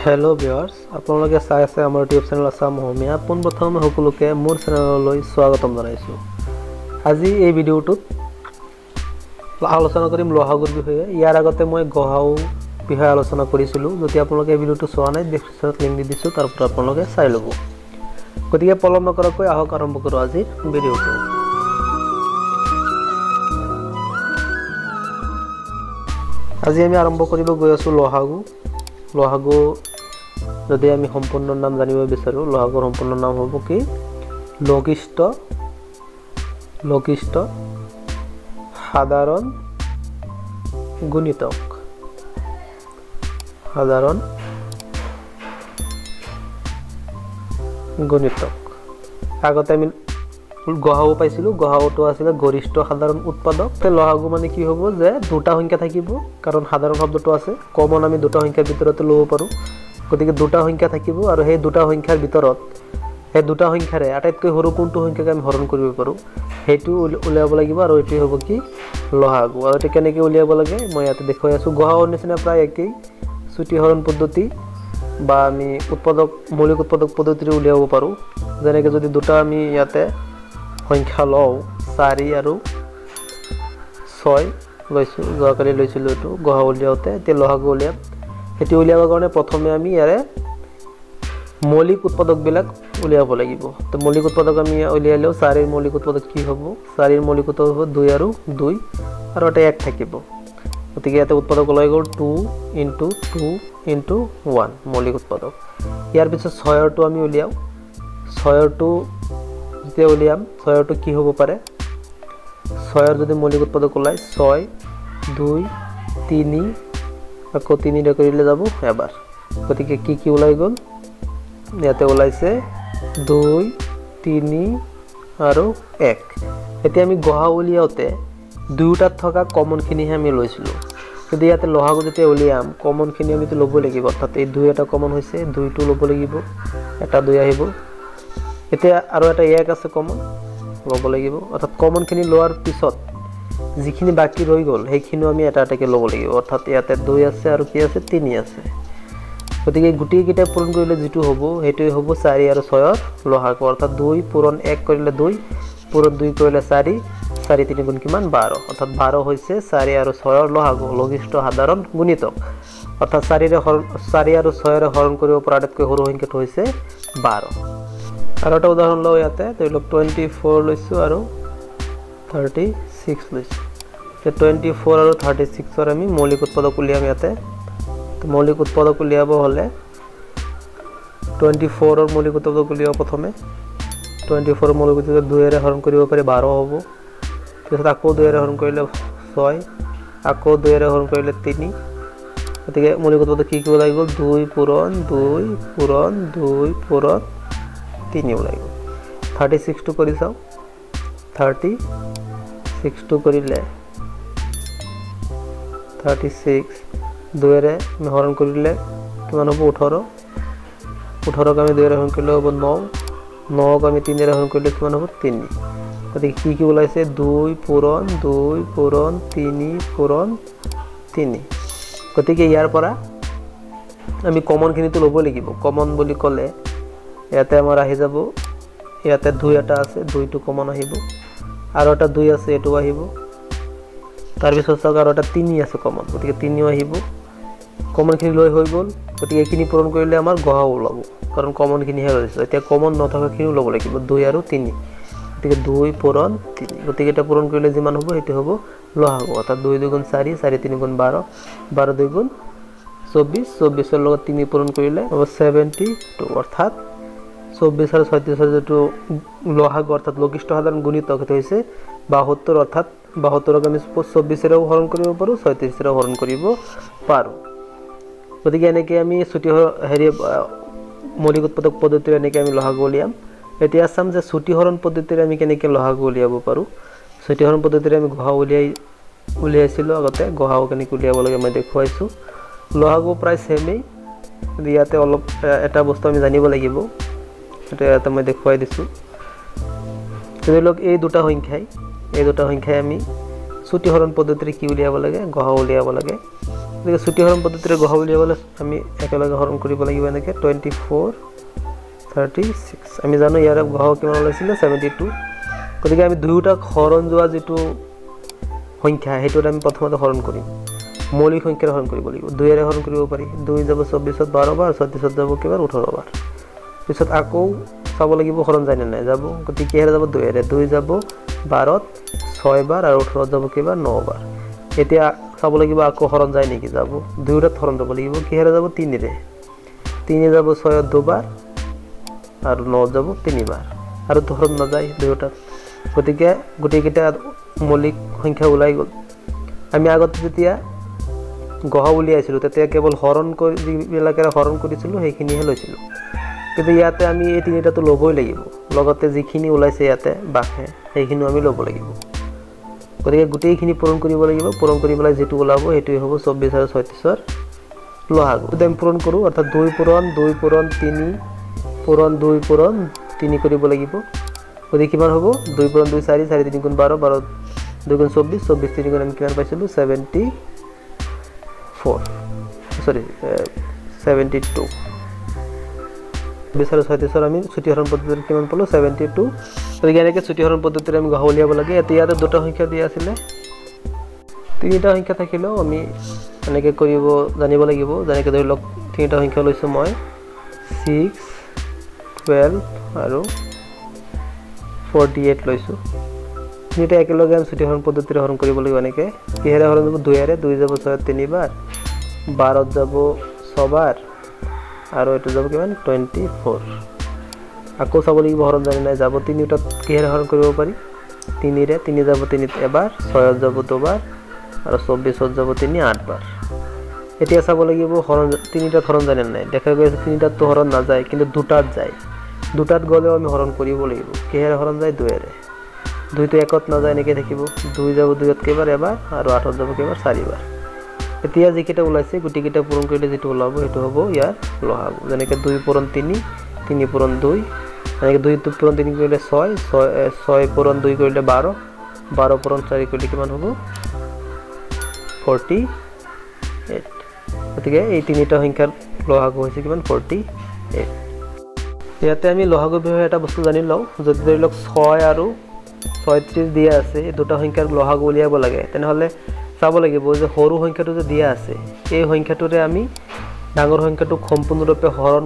Hello' viewers, আপোনালোকে চাই আছে আমাৰ ইউটিউব চেনেল আছাম অসমীয়া। পোনপ্ৰথমে সকলোকে মোৰ চেনেললৈ স্বাগতম জনাইছোঁ। আজি এই ভিডিঅ'টোত আলোচনা কৰিম লহাগুৰ বিষয়ে। ইয়াৰ আগতে মই গহাও বিষয়ে আলোচনা কৰিছিলোঁ। যদি আপোনালোকে এই ভিডিঅ'টো চোৱা নাই, ডেছক্ৰিপশ্যনত লিংক দি দিছোঁ, তাৰ পৰা আপোনালোকে চাই ল'ব। গতিকে পলম নকৰাকৈ আহক আৰম্ভ কৰোঁ আজিৰ ভিডিঅ'টো। আজি আমি আৰম্ভ কৰিব গৈ আছোঁ লহাগু। লহাগু যদি আমি সম্পূৰ্ণ নাম জানিব বিচাৰোঁ, লহাগুৰ সম্পূৰ্ণ নাম হ'ব কি? লঘিষ্ঠ লঘিষ্ঠ সাধাৰণ গুণিতক। সাধাৰণ গুণিতক। আগতে আমি গহাও পাইছিলোঁ, গহাওটো আছিলে গৰিষ্ঠ সাধাৰণ উৎপাদক। লহাগু মানে কি হ'ব যে দুটা সংখ্যা থাকিব, কাৰণ সাধাৰণ শব্দটো আছে, কমন আমি দুটা সংখ্যাৰ ভিতৰতে ল'ব পাৰোঁ। গতিকে দুটা সংখ্যা থাকিব আৰু সেই দুটা সংখ্যাৰ ভিতৰত সেই দুটা সংখ্যাৰে আটাইতকৈ সৰু কোনটো সংখ্যাক আমি হৰণ কৰিব পাৰোঁ সেইটো উলিয়াব লাগিব। আৰু এইটোৱে হ'ব কি? লহাগু। আৰু এইটো কেনেকৈ উলিয়াব লাগে মই ইয়াতে দেখুৱাই আছোঁ। গহাওৰ নিচিনা প্ৰায় একেই চুটি হৰণ পদ্ধতি বা আমি উৎপাদক মৌলিক উৎপাদক পদ্ধতিৰে উলিয়াব পাৰোঁ। যেনেকৈ যদি দুটা আমি ইয়াতে সংখ্যা লওঁ, 4 আৰু 6 লৈছোঁ, যোৱাকালি লৈছিলোঁ এইটো গহা উলিয়াওঁতে। এতিয়া লহাগু উলিয়াম। সেইটো উলিয়াবৰ কাৰণে প্ৰথমে আমি ইয়াৰে মৌলিক উৎপাদকবিলাক উলিয়াব লাগিব। তো মৌলিক উৎপাদক আমি উলিয়ালেও 4ৰ মৌলিক উৎপাদক কি হ'ব? 4ৰ মৌলিক উৎপাদক হ'ব 2 আৰু 2 আৰু এটা 1 থাকিব। গতিকে ইয়াতে উৎপাদক ওলাই গ'ল 2 ইণ্টু 2 ইণ্টু 1 মৌলিক উৎপাদক। ইয়াৰ পিছত 6ৰটো আমি উলিয়াওঁ। 6ৰটো যেতিয়া উলিয়াম, 6ৰটো কি হ'ব পাৰে? 6ৰ যদি মৌলিক উৎপাদক ওলায় 6 2 3, আকৌ 3ৰে কৰিলে যাব এবাৰ। গতিকে কি কি ওলাই গ'ল? ইয়াতে ওলাইছে 2 3 আৰু 1। এতিয়া আমি গহা উলিয়াওঁতে দুয়োটাত থকা কমনখিনিহে আমি লৈছিলোঁ, কিন্তু ইয়াতে লহাগু যেতিয়া উলিয়াম কমনখিনি আমিতো ল'ব লাগিব। অৰ্থাৎ এই 2 এটা কমন হৈছে, 2টো ল'ব লাগিব, এটা 2 আহিব। এতিয়া আৰু এটা 1 আছে কমন, ল'ব লাগিব। অৰ্থাৎ কমনখিনি লোৱাৰ পিছত যিখিনি বাকী ৰৈ গ'ল সেইখিনিও আমি এটা এটাকৈ ল'ব লাগিব। অৰ্থাৎ ইয়াতে 2 আছে আৰু কি আছে? 3 আছে। গতিকে গোটেইকেইটা পূৰণ কৰিলে যিটো হ'ব সেইটোৱে হ'ব 4 আৰু 6ৰ লহাগু। অৰ্থাৎ 2 পূৰণ 1 কৰিলে 2, পূৰণ 2 কৰিলে 4, 4 3 গুণ কিমান? 12। অৰ্থাৎ 12 হৈছে 4 আৰু 6ৰ লহাগু, লঘিষ্ঠ সাধাৰণ গুণিতক। অৰ্থাৎ 4 আৰু 6ৰে হৰণ কৰিব পৰা আটাইতকৈ সৰু সংখ্যাটো হৈছে 12। আৰু এটা উদাহৰণ লওঁ। ইয়াতে ধৰি লওক 24 লৈছোঁ আৰু 36 লৈছোঁ। 24 আৰু 36ৰ আমি মৌলিক উৎপাদক উলিয়াম। ইয়াতে মৌলিক উৎপাদক উলিয়াব হ'লে 24ৰ মৌলিক উৎপাদক উলিয়াব প্ৰথমে। 24ৰ মৌলিক উৎপাদক 2ৰে হৰণ কৰিব পাৰি 12 হ'ব। পিছত আকৌ 2ৰে হৰণ কৰিলে 6, আকৌ 2ৰে হৰণ কৰিলে 3। গতিকে মৌলিক উৎপাদক কি কি ওলাই গ'ল? 2 পূৰণ 2 পূৰণ 2 পূৰণ 3 ওলাই গ'ল। 36টো কৰি চাওঁ। 36টো কৰিলে 36 2ৰে আমি হৰণ কৰিলে কিমান হ'ব? 18। 18ক আমি 2ৰে হৰণ কৰিলে হ'ব 9, 9ক আমি 3ৰে হৰণ কৰিলে কিমান হ'ব? 3। গতিকে কি কি ওলাইছে? 2 পূৰণ 2 পূৰণ 3 পূৰণ 3। গতিকে ইয়াৰ পৰা আমি কমনখিনিতো ল'ব লাগিব। কমন বুলি ক'লে ইয়াতে আমাৰ আহি যাব, ইয়াতে 2 এটা আছে, 2টো কমন আহিব, আৰু এটা 2 আছে, এইটো আহিব। তাৰপিছত চাওক আৰু এটা 3 আছে কমন, গতিকে 3ও আহিব। কমনখিনি লৈ হৈ গ'ল। গতিকে এইখিনি পূৰণ কৰিলে আমাৰ গহা ওলাব, কাৰণ কমনখিনিহে লৈছোঁ। এতিয়া কমন নথকাখিনিও ল'ব লাগিব, 2 আৰু 3। গতিকে 2 পূৰণ 3। গতিকে এটা পূৰণ কৰিলে যিমান হ'ব সেইটো হ'ব লহাগু। অৰ্থাৎ 2 2 গুণ 4, 4 3 গুণ 12, 12 2 গুণ 24, 24ৰ লগত 3 পূৰণ কৰিলে হ'ব 72। অৰ্থাৎ 24 আৰু 36ৰ যিটো লহাগু অৰ্থাৎ লঘিষ্ঠ সাধাৰণ গুণিতক সেইটো হৈছে 72। অৰ্থাৎ 72ক আমি 24ৰেও হৰণ কৰিব পাৰোঁ, 36ৰেও হৰণ কৰিব পাৰোঁ। গতিকে এনেকৈ আমি চুটি হেৰি মৌলিক উৎপাদক পদ্ধতিৰে এনেকৈ আমি লহাগু উলিয়াম। এতিয়া চাম যে চুটি হৰণ পদ্ধতিৰে আমি কেনেকৈ লহাগু উলিয়াব পাৰোঁ। চুটি হৰণ পদ্ধতিৰে আমি গহা উলিয়াইছিলোঁ আগতে। গহাও কেনেকৈ উলিয়াব লাগে মই দেখুৱাইছোঁ। লহাগু প্ৰায় ছেমেই, কিন্তু ইয়াতে অলপ এটা বস্তু আমি জানিব লাগিব, সেইটো ইয়াতে মই দেখুৱাই দিছোঁ। ধৰি লওক এই দুটা সংখ্যাই আমি চুটি হৰণ পদ্ধতিৰে কি উলিয়াব লাগে? গহা উলিয়াব লাগে। গতিকে চুটি হৰণ পদ্ধতিৰে গসাগু উলিয়াবলৈ আমি একেলগে হৰণ কৰিব লাগিব এনেকৈ 24 36। আমি জানো ইয়াৰ গসাগু কিমান ওলাইছিলে 72। গতিকে আমি দুয়োটাক হৰণ যোৱা যিটো সংখ্যা সেইটোত আমি প্ৰথমতে হৰণ কৰিম, মৌলিক সংখ্যাৰে হৰণ কৰিব লাগিব। দুইৰে হৰণ কৰিব পাৰি, 2 যাব 24ত 12 বাৰ, 36ত যাব কেইবাৰ 18 বাৰ। পিছত আকৌ চাব লাগিব হৰণ যায় নে নাই, যাব। গতিকে কিহেৰে যাব, দুইৰে। 2 যাব 12ত 6 বাৰ আৰু 18ত যাব কেইবাৰ 9 বাৰ। এতিয়া চাব লাগিব আকৌ হৰণ যায় নেকি, যাব। দুয়োটাত হৰণ যাব লাগিব, কিহেৰে যাব, তিনিৰে। 3 যাব 6ত 2 বাৰ আৰু 9ত যাব 3 বাৰ, আৰু হৰণ নাযায় দুয়োটাত। গতিকে গোটেইকেইটা মৌলিক সংখ্যা ওলাই গ'ল। আমি আগতে যেতিয়া গসাগু উলিয়াইছিলোঁ তেতিয়া কেৱল হৰণ কৰি যিবিলাকেৰে হৰণ কৰিছিলোঁ সেইখিনিহে লৈছিলোঁ, কিন্তু ইয়াতে আমি এই তিনিটাটো ল'বই লাগিব, লগতে যিখিনি ওলাইছে ইয়াতে বাসে সেইখিনিও আমি ল'ব লাগিব। গতিকে গোটেইখিনি পূৰণ কৰিব লাগিব, পূৰণ কৰি পেলাই যিটো ওলাব সেইটোৱে হ'ব 24 আৰু 36ৰ লসাগু। যদি আমি পূৰণ কৰোঁ, অৰ্থাৎ 2 পূৰণ 2 পূৰণ 3 পূৰণ 2 পূৰণ 3 কৰিব লাগিব। গতিকে কিমান হ'ব, 2 পূৰণ 2 4, 4 3 গুণ 12, 12 2 গুণ 24, 24 3 গুণ আমি কিমান পাইছিলোঁ 72। 24 আৰু 36ৰ আমি চুটি হৰণ পদ্ধতিৰে কিমান পালোঁ 72। গতিকে এনেকৈ চুটি হৰণ পদ্ধতিৰে আমি গসাগু উলিয়াব লাগে। এতিয়া ইয়াতে দুটা সংখ্যা দিয়া আছিলে, তিনিটা সংখ্যা থাকিলেও আমি এনেকৈ কৰিব জানিব লাগিব। যেনেকৈ ধৰি লওক তিনিটা সংখ্যা লৈছোঁ মই 6, 12 আৰু 48 লৈছোঁ। তিনিটা একেলগে আমি চুটি হৰণ পদ্ধতিৰে হৰণ কৰিব লাগিব। এনেকৈ কিহেৰে হৰণ যাব, দুইৰে। 2 যাব 6ত 3 বাৰ, 12ত যাব 6 বাৰ আৰু এইটো যাব কিমান 24। আকৌ চাব লাগিব হৰণ জানি নাই, যাব। তিনিটাত কিহেৰে হৰণ কৰিব পাৰি, তিনিৰে। 3 যাব 3ত এবাৰ, 6ত যাব 2 বাৰ আৰু 24ত যাব 3 8 বাৰ। এতিয়া চাব লাগিব হৰণ তিনিটাত হৰণ জানে নাই, দেখা গৈছে তিনিটাততো হৰণ নাযায়, কিন্তু দুটাত যায়। দুটাত গ'লেও আমি হৰণ কৰিব লাগিব। কিহেৰে হৰণ যায়, দুয়েৰে। 2টো 1ত নাযায়, এনেকৈ থাকিব। 2 যাব 2ত কেইবাৰ, এবাৰ, আৰু 8ত যাব কেইবাৰ, 4 বাৰ। এতিয়া যিকেইটা ওলাইছে গোটেইকেইটা পূৰণ কৰিলে যিটো ওলাব সেইটো হ'ব ইয়াৰ লসাগু। যেনেকৈ 2 পূৰণ 3, 3 পূৰণ 2, এনেকৈ 2 পূৰণ 3 কৰিলে 6, 6 6 পূৰণ 2 কৰিলে 12, 12 পূৰণ 4 কৰিলে কিমান হ'ব 48। গতিকে এই তিনিটা সংখ্যাৰ লসাগু হৈছে কিমান 48। ইয়াতে আমি লসাগুৰ বিষয়ে এটা বস্তু জানি লওঁ। যদি ধৰি লওক 6 আৰু 36 দিয়া আছে, এই দুটা সংখ্যাৰ লসাগু উলিয়াব লাগে, তেনেহ'লে চাব লাগিব যে সৰু সংখ্যাটো যে দিয়া আছে এই সংখ্যাটোৰে আমি ডাঙৰ সংখ্যাটোক সম্পূৰ্ণৰূপে হৰণ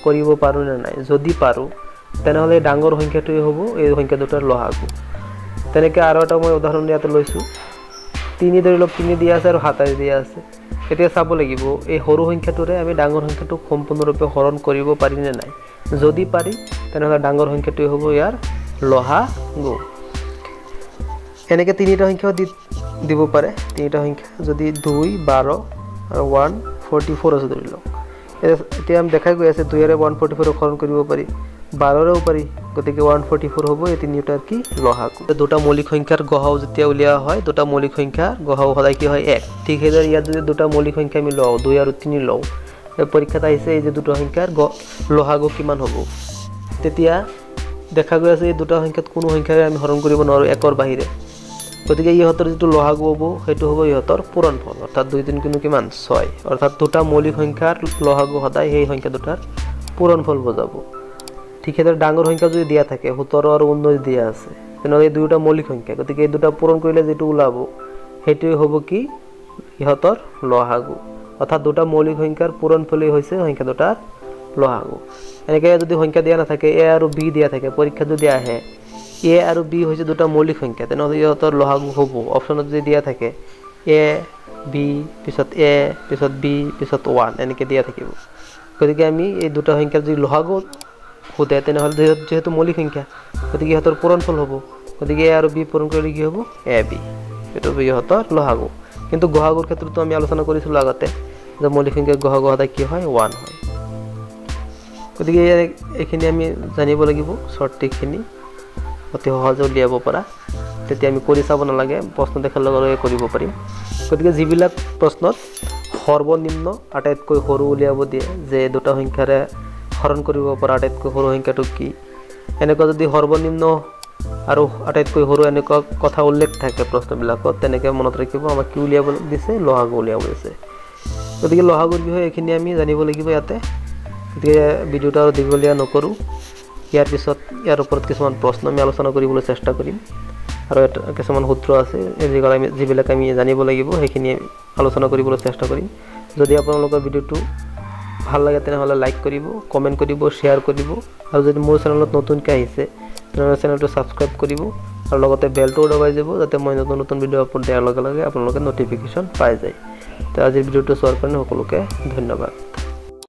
কৰিব পাৰোঁ নে নাই। যদি পাৰোঁ তেনেহ'লে ডাঙৰ সংখ্যাটোৱে হ'ব এই সংখ্যা দুটাৰ লসাগু। তেনেকৈ আৰু এটা মই উদাহৰণ ইয়াতে লৈছোঁ। 3 ধৰি লওক 3 দিয়া আছে আৰু 27 দিয়া আছে। এতিয়া চাব লাগিব এই সৰু সংখ্যাটোৰে আমি ডাঙৰ সংখ্যাটোক সম্পূৰ্ণৰূপে হৰণ কৰিব পাৰি নে নাই। যদি পাৰি তেনেহ'লে ডাঙৰ সংখ্যাটোৱে হ'ব ইয়াৰ লসাগু। এনেকৈ তিনিটা সংখ্যাও দিব পাৰে। তিনিটা সংখ্যা যদি 2, 12 আৰু 144 আছে ধৰি লওক। এতিয়া আমি দেখাই গৈ আছে 2ৰে 144 হৰণ কৰিব পাৰি, 12ৰেও পাৰি, গতিকে 144 হ'ব এই তিনিওটাৰ কি লসাগু। দুটা মৌলিক সংখ্যাৰ গসাগু যেতিয়া উলিওৱা হয়, দুটা মৌলিক সংখ্যাৰ গসাগু সদায় কি হয় 1। ঠিক সেইদৰে ইয়াত যদি দুটা মৌলিক সংখ্যা আমি লওঁ, 2 আৰু 3 লওঁ, পৰীক্ষাত আহিছে এই যে দুটা সংখ্যাৰ লসাগু কিমান হ'ব, তেতিয়া দেখা গৈ আছে এই দুটা সংখ্যাত কোনো সংখ্যাৰে আমি হৰণ কৰিব নোৱাৰোঁ 1ৰ বাহিৰে। গতিকে ইহঁতৰ যিটো লসাগু হ'ব সেইটো হ'ব ইহঁতৰ পূৰণফল, অৰ্থাৎ 2 3 গুণ কিমান 6। অৰ্থাৎ দুটা মৌলিক সংখ্যাৰ লসাগু সদায় সেই সংখ্যা দুটাৰ পূৰণফল বুজাব। ঠিক সেইদৰে ডাঙৰ সংখ্যা যদি দিয়া থাকে 17 আৰু 19 দিয়া আছে, তেনেহ'লে এই দুয়োটা মৌলিক সংখ্যা, গতিকে এই দুটা পূৰণ কৰিলে যিটো ওলাব সেইটোৱে হ'ব কি ইহঁতৰ লসাগু। অৰ্থাৎ দুটা মৌলিক সংখ্যাৰ পূৰণফলেই হৈছে সংখ্যা দুটাৰ লসাগু। এনেকৈ যদি সংখ্যা দিয়া নাথাকে, এ আৰু বি দিয়া থাকে, পৰীক্ষাত যদি আহে এ আৰু বি হৈছে দুটা মৌলিক সংখ্যা, তেনেহ'লে ইহঁতৰ লসাগু হ'ব অপশ্যনত যদি দিয়া থাকে এ বি পিছত এ পিছত বি পিছত 1 এনেকৈ দিয়া থাকিব। গতিকে আমি এই দুটা সংখ্যাৰ যদি লসাগু সোধে তেনেহ'লে যিহেতু মৌলিক সংখ্যা গতিকে ইহঁতৰ পূৰণফল হ'ব, গতিকে এ আৰু বি পূৰণ কৰিলে কি হ'ব এ বি, এইটো হ'ব ইহঁতৰ লসাগু। কিন্তু গসাগুৰ ক্ষেত্ৰতো আমি আলোচনা কৰিছিলোঁ আগতে যে মৌলিক সংখ্যাৰ গসাগু সদায় কি হয় 1 হয়। গতিকে এইখিনি আমি জানিব লাগিব, শ্বৰ্ট ট্ৰিকখিনি অতি সহজে উলিয়াব পৰা, তেতিয়া আমি কৰি চাব নালাগে, প্ৰশ্ন দেখাৰ লগে লগে কৰিব পাৰিম। গতিকে যিবিলাক প্ৰশ্নত সৰ্বনিম্ন আটাইতকৈ সৰু উলিয়াব দিয়ে, যে দুটা সংখ্যাৰে হৰণ কৰিব পৰা আটাইতকৈ সৰু সংখ্যাটো কি, এনেকুৱা যদি সৰ্বনিম্ন আৰু আটাইতকৈ সৰু এনেকুৱা কথা উল্লেখ থাকে প্ৰশ্নবিলাকত, তেনেকৈ মনত ৰাখিব আমাক কি উলিয়াব দিছে, লসাগু উলিয়াব দিছে। গতিকে লসাগুৰ বিষয়ে এইখিনি আমি জানিব লাগিব ইয়াতে। গতিকে ভিডিঅ'টো আৰু দীঘলীয়া নকৰোঁ। ইয়াৰ পিছত ইয়াৰ ওপৰত কিছুমান প্ৰশ্ন আমি আলোচনা কৰিবলৈ চেষ্টা কৰিম আৰু এটা কিছুমান সূত্ৰ আছে যিবিলাক আমি জানিব লাগিব, সেইখিনি আলোচনা কৰিবলৈ চেষ্টা কৰিম। যদি আপোনালোকৰ ভিডিঅ'টো ভাল লাগে তেনেহ'লে লাইক কৰিব, কমেণ্ট কৰিব, শ্বেয়াৰ কৰিব আৰু যদি মোৰ চেনেলত নতুনকৈ আহিছে তেনেহ'লে চেনেলটো ছাবস্ক্ৰাইব কৰিব আৰু লগতে বেলটোও দবাই যাব, যাতে মই নতুন নতুন ভিডিঅ' আপলোড দিয়াৰ লগে লগে আপোনালোকে ন'টিফিকেশ্যন পাই যায়। তো আজিৰ ভিডিঅ'টো চোৱাৰ কাৰণে সকলোকে ধন্যবাদ।